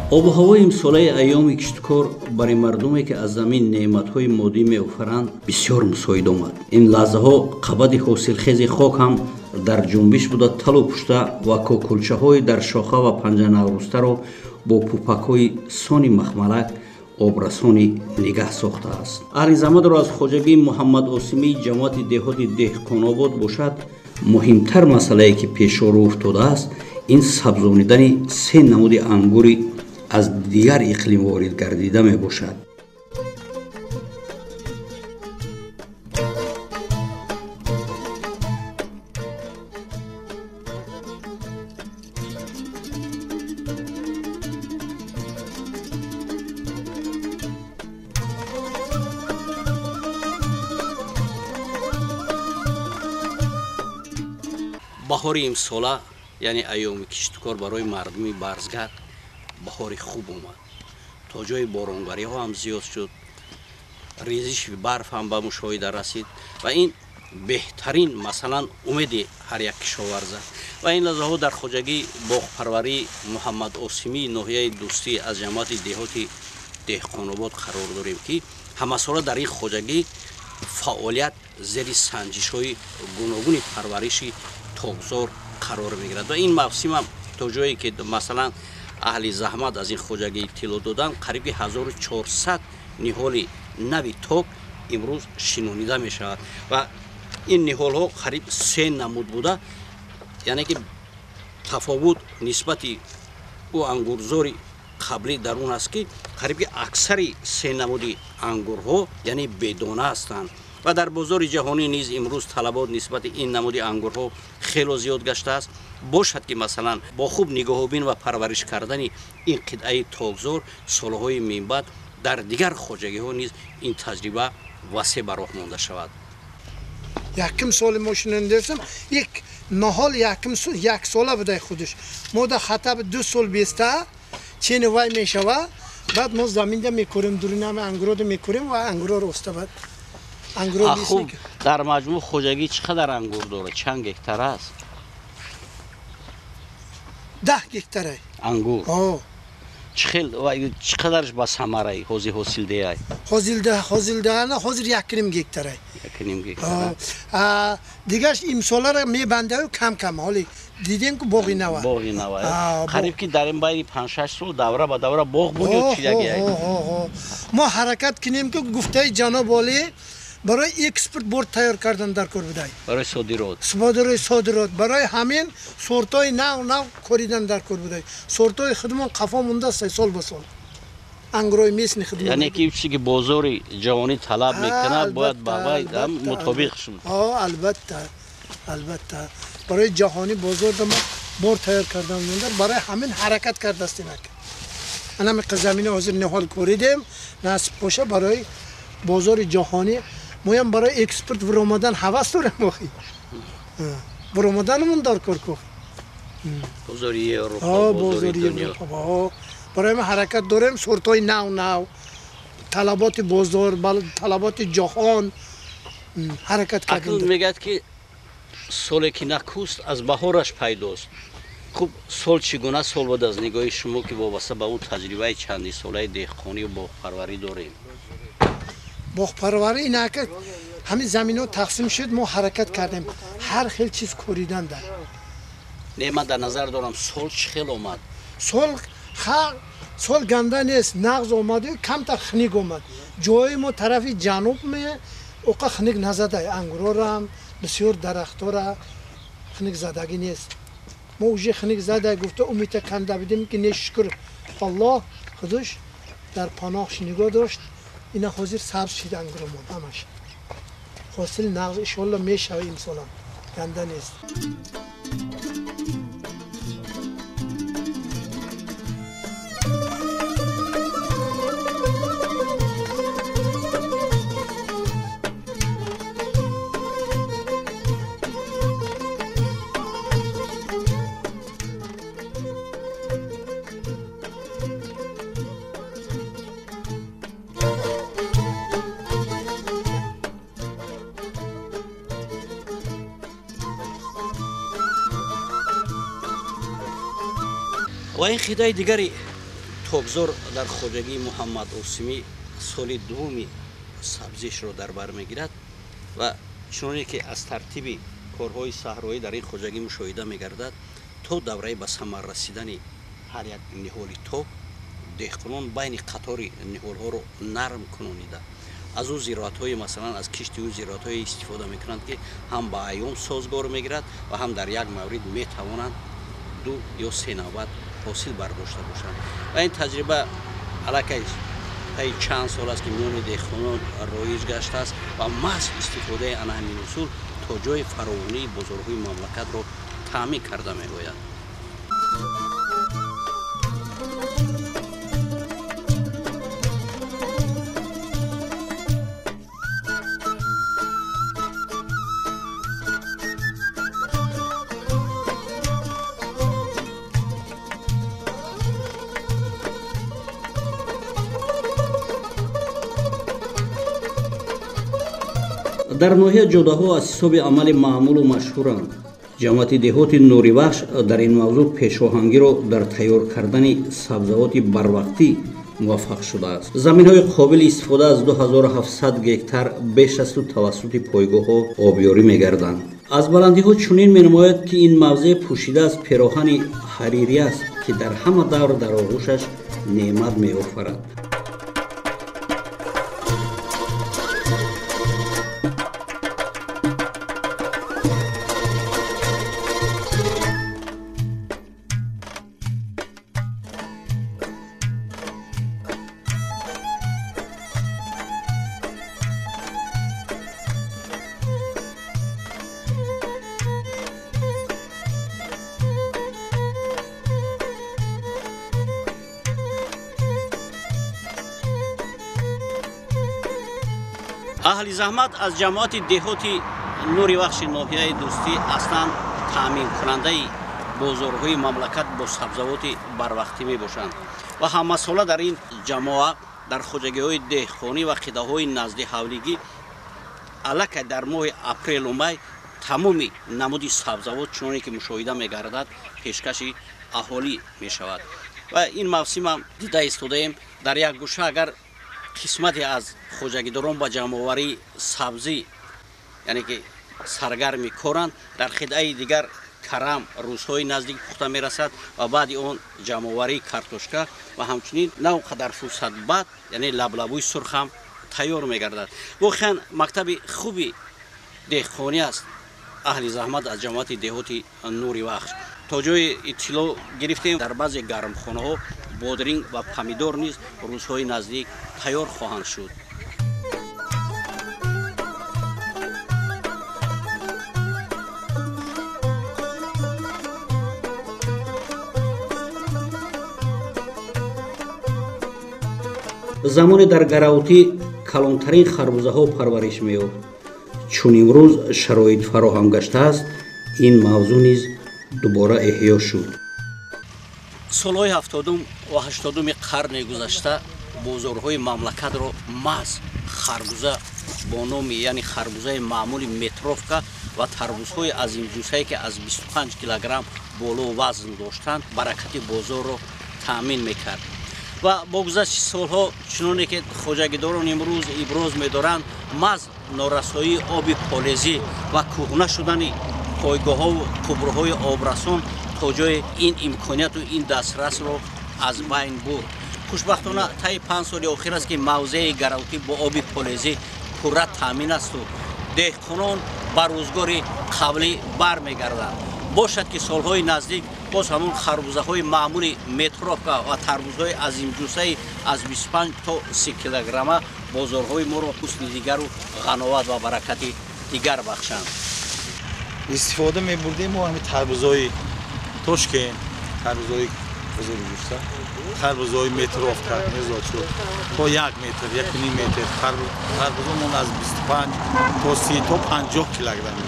Обу ҳавои имсолаи айёми киштукор барои мардуме, ки аз замин неъматҳои моддӣ меофаранд, бисёр мусоид омад. Ин лаҳзаҳо қабати ҳосилхези хок ҳам дар ҷунбиш буда, талу пушта ва кокулчаҳои дар шоха ва панҷанаврӯстаро бо пупакҳои сони махмалак обрасонӣ нигаҳ сохтааст. Аҳли замадро аз хоҷагии Муҳаммад Осимии ҷамоати деҳоти Деҳқонобод бошад, муҳимтар масъалае, ки пешорӯ уфтодааст, ин сабзонидани се намуди ангури аз дигар иқлим ворид гардида мебошад. Баҳори имсола, яъне айёми киштукор, барои мардуми барзгар баҳори хуб омад. То ҷои боронгариҳо ҳам зиёд шуд, резиши барф ҳам ба мушоҳида расид ва ин беҳтарин, масалан, умеди ҳар як кишоварза. Ва ин лаҳзаҳо дар хоҷагии боғпарварии Муҳаммад Осимии ноҳияи Дӯстӣ аз ҷамоати деҳоти Деҳқонобод қарор дорем, ки ҳамасола дар ин хоҷагӣ фаъолият зери санҷишҳои гуногуни парвариши токзор қарор мегирад. Ва ин мавсимам то ҷое ки, масалан, аҳли заҳмат аз ин хоҷагӣ иттилоъ доданд, қариби 1400 ниҳоли нави ток имрӯз шинонида мешавад ва ин ниҳолҳо қариб се намуд буда, яъне ки тафовут нисбати ӯ ангурзори қаблӣ дар он аст, ки қариби аксари се намуди ангурҳо, яъне бедона ҳастанд. Ва дар бозори ҷаҳонӣ низ имрӯз талабот нисбати ин намуди ангурҳо хело зиёд гаштааст. Бошад ки, масалан, бо хуб нигоҳубин ва парвариш кардани ин қитъаи токзор солҳои минбаъд дар дигар хоҷагиҳо низ ин таҷриба васеъ ба роҳ монда шавад. Яким соли мо шинондастем, як ниҳол яким як сола будай худаш. Мо да хатаб 2 сол беста чени вай мешава, баъд мо заминда мекорем, дуринами ангурода мекорем ва ангуроро оста баъд ангуро. Хуб, дар маҷмӯъ хоҷагӣ чӣ қадар ангур дорад, чанд гектар аст? 10 гектарай. Ангур чӣ хел, чӣ қадарш ба самараи ҳозир ҳосилдеҳай? Ҳосилдеҳана ҳозир 1,5 гектарай. 1,5 гектар. Дигаш имсолара мебандаю кам кам, ҳоли дидем ку боғи нава. Боғи нава. Қариб ки дар ин байни 5-6 сол давра ба давра боғ буд ё чидаги? Мо ҳаракат кунем ки гуфтаи ҷаноб олӣ, барои экспорт бор тайёр кардан дар кор будай. Барои содирот. Барои содирот. Барои ҳамин сортҳои нав нав коридан дар кор будай. Сортҳои худмон қафо мондааст сол ба сол, ангурои местный худмон. Яъне ки чизе ки бозори ҷаҳонӣ талаб мекунад, бояд ба вай мутобиқ шуд. Албатта, албатта, барои ҷаҳонӣ бозор мо бор тайёр кардан монда. Барои ҳамин ҳаракат кардастем. Анами замина ҳозир ниҳол коридем, насиб боша, барои бозори ҷаҳонӣ. Моям барои экспорт биромадан ҳавас дорем, охи биромаданамон дар кор ку. Бозори Европа, бозори Европа. Барои мо ҳаракат дорем, сортҳои нав нав, талаботи бозор, талаботи ҷаҳон ҳаракат кардем. Акнун мегӯяд ки соле ки накуст, аз баҳораш пайдост. Хуб, сол чӣ гуна сол буд аз нигоҳи шумо, ки вобаста ба он таҷрибаи чандисолаи деҳқонию боғпарварӣ дорем? Боғпарварӣ инака ҳамин заминҳо тақсим шуд, мо ҳаракат кардем ҳар хел чиз коридан дар. Не, ман дар назар дорам, сол чӣ хел омад? Сол сол ганда нест, нағз омаду камтар хиник омад. Ҷои мо тарафи ҷануб ме оқа хиник назадай, ангурорам бисёр дарахтора хиник задагӣ нест. Мо уже хиник задай гуфта умида канда будем, ки не, шукр Аллоҳ, худаш дар паноҳш нигоҳ дошт. Ина ҳозир сабз шид ангуромон ҳамаш, ҳосил нағз иншоалло мешава, имсолам ганда нест. Ва ин қитъаи дигари Токзор дар хоҷагии Муҳаммад Осимӣ соли дуввуми сабзишро дар бар мегирад ва чуноне ки аз тартиби корҳои саҳроӣ дар ин хоҷагӣ мушоҳида мегардад, то давраи ба самар расидани ҳар як ниҳоли ток деҳқонон байни қатори ниҳолҳоро нарм кунонида аз ӯ зироатҳои, масалан, аз кишти ӯ зироатҳое истифода мекунанд, ки ҳам ба айём созгор мегирад ва ҳам дар як маврид метавонанд 2 ё 3 навбат ҳосил бардошта бошанд. Ва ин таҷриба аллакай таи чанд сол аст, ки миёни деҳқонон роиҷ гаштааст ва маҳз истифодаи ана ҳамин усул то ҷои фаровонии бозорҳои мамлакатро таъмин карда меояд. Дар ноҳия ҷодаҳо аз ҳисоби амали маъмулу машҳуранд. Ҷамоати деҳоти Нуривахш дар ин мавзӯъ пешоҳангиро дар тайёр кардани сабзавоти барвақтӣ муваффақ шудааст. Заминҳои қобили истифода аз 2700 гектар беш асту тавассути пойгоҳҳо обёрӣ мегарданд. Аз баландиҳо чунин менамояд, ки ин мавзеъ пӯшида аз пероҳани ҳарирӣ аст, ки дар ҳама давр дар оғӯшаш неъмат меофарад. Аҳли заҳмат аз ҷамоати деҳоти Нуривахши ноҳияи Дӯстӣ аслан таъминкунандаи бозорҳои мамлакат бо сабзавоти барвақтӣ мебошанд ва ҳамасола дар ин ҷамоа дар хоҷагиҳои деҳқонӣ ва қидаҳои назди ҳавлигӣ аллакай дар моҳи апрелу май тамоми намуди сабзавот чуноне ки мушоҳида мегардад пешкаши аҳолӣ мешавад. Ва ин мавсимам дида истодаем, дар як гӯша агар қисмате аз хоҷагидорон ба ҷамъоварии сабзӣ, яъне ки саргарми коранд, дар қитъаи дигар карам рӯзҳои наздик пухта мерасад ва баъди он ҷамъоварии картошка ва ҳамчунин на он қадар фурсат баъд, яъне лаблабӯи сурх ҳам тайёр мегардад. Воқеан мактаби хуби деҳқонӣ аст аҳли заҳмат аз ҷамоати деҳоти Нуривахш. То ҷои иттилоъ гирифтем, дар баъзе гармхонаҳо бодринг ва помидор низ рӯзҳои наздик тайёр хоҳанд шуд. Замоне дар Гараутӣ калонтарин харбузаҳо парвариш меёфт. Чун имрӯз шароит фароҳам гаштааст, ин мавзӯъ низ дубора эҳё шуд. Солҳои 70 ва 80 қарни гузашта бозорҳои мамлакатро маҳз харбуза бо номи, яъне харбузаи маъмули метровка ва тарбузҳои азимҷусае, ки аз 25 килограмм боло вазн доштанд, баракати бозорро таъмин мекард. Ва бо гузашти солҳо чуноне ки хоҷагидорон имрӯз иброз медоранд, маҳз норасоии оби полезӣ ва кӯҳна шудани пойгоҳҳову қубурҳои обрасон то ҷои ин имконияту ин дастрасро аз байн бурд. Хушбахтона таи 5 соли охир аст, ки мавзеи Гараутӣ бо оби полезӣ пурра таъмин асту деҳқонон ба рӯзгори қаблӣ бармегарданд. Бошад, ки солҳои наздик боз ҳамон харбузаҳои маъмули метровка ва тарбузҳои азимҷусаи аз 25 то 30 килограмма бозорҳои моро ҳусни дигару ғановат ва баракати дигар бахшанд. Истифода мебурдем мо ҳамин тарбузҳои Тошкент, тарбузҳои бузурггуфта, тарбузҳои метровка мезод шуд то 1 метр, 1,5 метр. Тарбузҳомон аз 25 то 30 то 50 килограмм.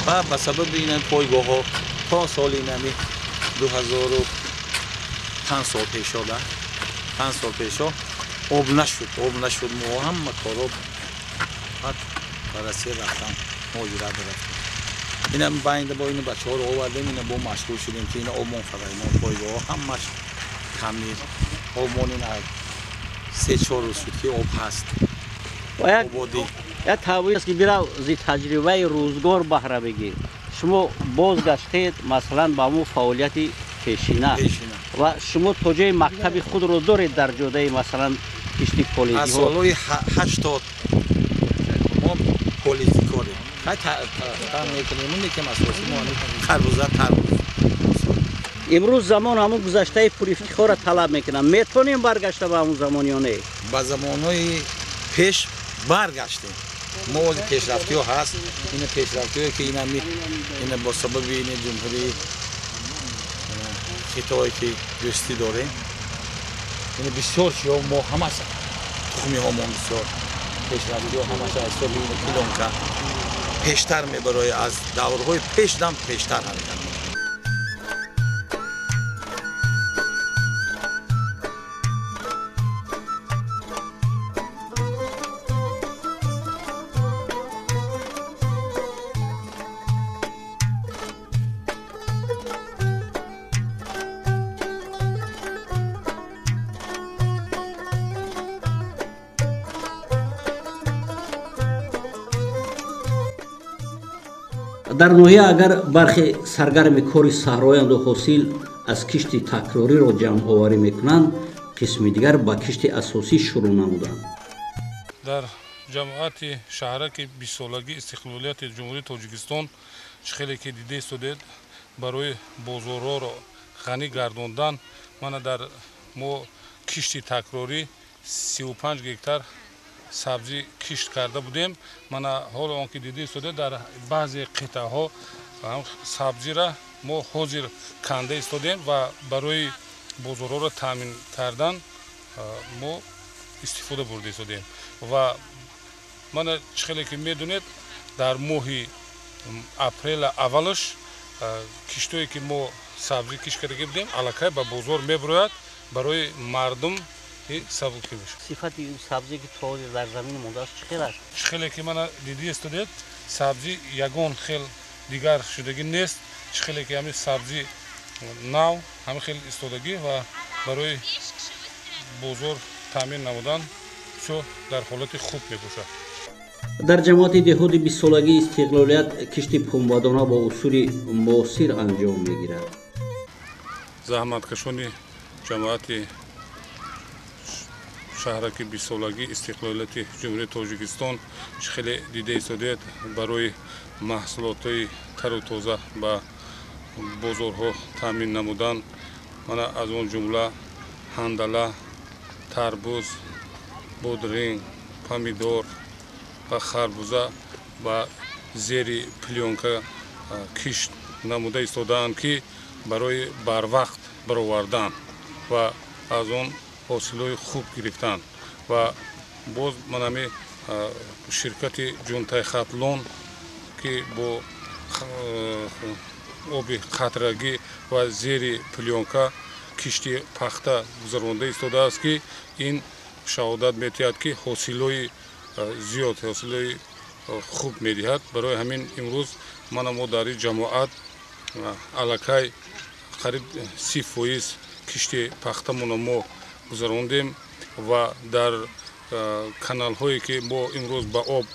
Ва ба сабаби ин пойгоҳҳо то соли инами 2005 сол пешо, 5 сол пешо об нашуд, об нашуд. Мо ҳама коро баъд ба Россия рафтам, муҳоҷират рафтем. Инам байнда бо ин бачаҳоро овардем, ина бо машғул шудем, ки ина обмон фақат мо пойгоҳҳо ҳамаш таъмир Обмон ин 3-4 рӯз шуд ки об ҳаст. Як таъбир аст ки бирав зи таҷрибаи рӯзгор баҳра бигир. Шумо бозгаштед масалан ба ҳамон фаъолияти пешина ва шумо то ҷои мактаби худро доред дар ҷодаи масалан кишти полезиҳо. Аз солҳои 80 мо полезикорем. Хай та мекунем, лекин асоси мо харбуза тарбуз. Имрӯз замон ҳамон гузаштаи пурифтихорро талаб мекунад. Метавонем баргашта ба ҳамон замон ё не? Ба замонҳои пеш баргаштем. Мо ози пешрафтиҳо ҳаст. Ина пешрафтиҳое ки ина бо сабаби ин ҷумҳурии Хитой ки дӯстӣ дорем, ина бисёр чиҳо мо ҳамаш тухмиҳомон бисёр пешрафтиҳо ҳамаш аз ҳисоби ин плёнка пештар мебарояд, аз даврҳои пешдам пештар ҳаракат мекунад. Дар ноҳия агар бархе саргарми кори саҳроянду ҳосил аз кишти такрориро ҷамъоварӣ мекунанд, қисми дигар ба кишти асосӣ шурӯъ намуданд. Дар ҷамоати шаҳраки бистсолагии истиқлолияти Ҷумҳурии Тоҷикистон чӣ хеле ки дида истодед, барои бозорҳоро ғанӣ гардондан мана дар мо кишти такрорӣ 35 гектар сабзӣ кишт карда будем. Мана ҳоло он ки дида истода дар баъзе қитъаҳо сабзиро мо ҳозир канда истодем ва барои бозорҳоро таъмин кардан мо истифода бурда истодем. Ва мана чӣ хеле ки медонед, дар моҳи апрела аввалаш киштое ки мо сабзӣ кишт карда будем аллакай ба бозор мебарояд, барои мардум сабукӣ мешавад. Сифати сабзӣ ки то дар замин мондааст чӣ хел аст? Чӣ хеле ки мана дида истодед, сабзӣ ягон хел дигар шудагӣ нест. Чӣ хеле ки ҳамин сабзӣ нав ҳамин хел истодагӣ ва барои бозор таъмин намудан бисёр дар ҳолати хуб мебошад. Дар ҷамоати деҳоти бистсолагии истиқлолият кишти пунбадона бо усули муосир анҷом мегирад. Заҳматкашони ҷамоати шаҳраки бистсолагии истиқлолияти Ҷумҳурии Тоҷикистон чӣ хеле дида истодед, барои маҳсулотҳои тару тоза ба бозорҳо таъмин намудан, мана аз он ҷумла ҳандала, тарбуз, бодринг, помидор ва харбуза ба зери плёнка кишт намуда истодаанд, ки барои барвақт баровардан ва аз он ҳосилҳои хуб гирифтан. Ва боз манами ширкати Ҷунтайхатлон ки бо оби қатрагӣ ва зери плёнка кишти пахта гузаронда истодааст, ки ин шаҳодат медиҳад, ки ҳосилҳои зиёд, ҳосилҳои хуб медиҳад. Барои ҳамин имрӯз мана мо дар ин ҷамоат аллакай қариб 30% кишти пахтамонро мо гузарондем ва дар каналҳое ки мо имрӯз ба об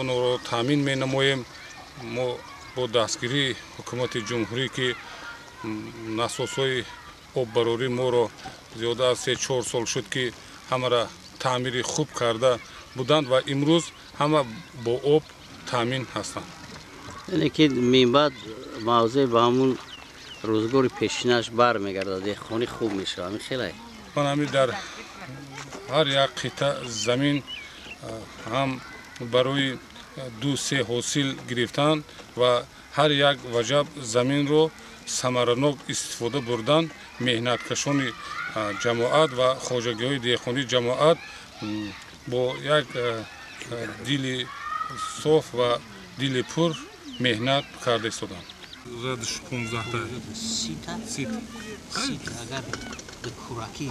онро таъмин менамоем, мо бо дастгирии ҳукумати ҷумҳурӣ ки насосҳои оббарорӣ моро зиёда аз 3-4 сол шуд ки ҳамаро таъмири хуб карда буданд ва имрӯз ҳама бо об таъмин ҳастанд. Яъне ки минбаъд мавзеъ ба ҳамун рӯзгори пешинаш бармегардад, деҳқонӣ хуб мешавад. Ҳамин хеле ман ҳамин дар ҳар як қитъа замин ҳам барои 2-3 ҳосил гирифтан ва ҳар як ваҷаб заминро самаранок истифода бурдан меҳнаткашони ҷамоат ва хоҷагиҳои деҳқонии ҷамоат бо як дили соф ва дили пур меҳнат карда истоданд. Радиш 15-та. Сита? Сита. Сита агар куракӣ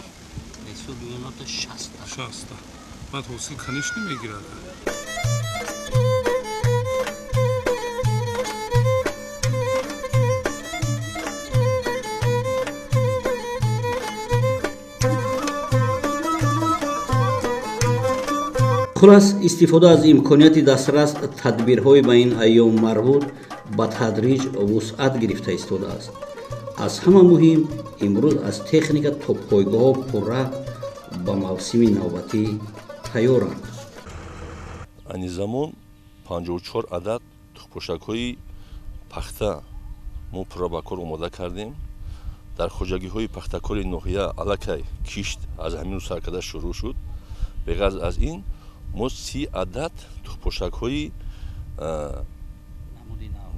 ҳисоби минута 60-та. 60-та. Баъд ҳосил конечно мегирад. Хулас, истифода аз имконияти дастрас, тадбирҳои ба ин айём марбут ба тадриҷ вусъат гирифта истодааст. Аз ҳама муҳим, имрӯз аз техника то пойгоҳҳо пурра ба мавсими навбатӣ тайёранд. Айни замон 54 адад тухмпошакҳои пахта мо пурра ба кор омода кардем. Дар хоҷагиҳои пахтакори ноҳия аллакай кишт аз ҳамин рӯз саркарда шурӯъ шуд. Беғарз аз ин, мо 30 адад тухмпошакҳои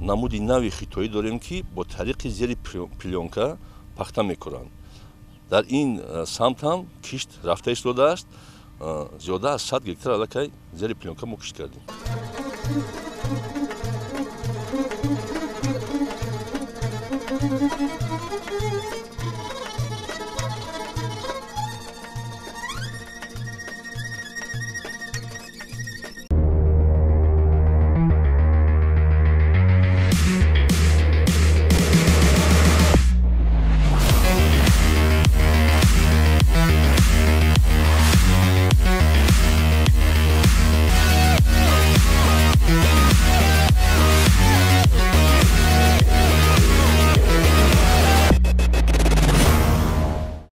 намуди нави хитоӣ дорем, ки бо тариқи зери плёнка пахта мекоранд. Дар ин самт ҳам кишт рафта истодааст. Зиёда аз 100 гектар аллакай зери плёнка мо кишт кардем.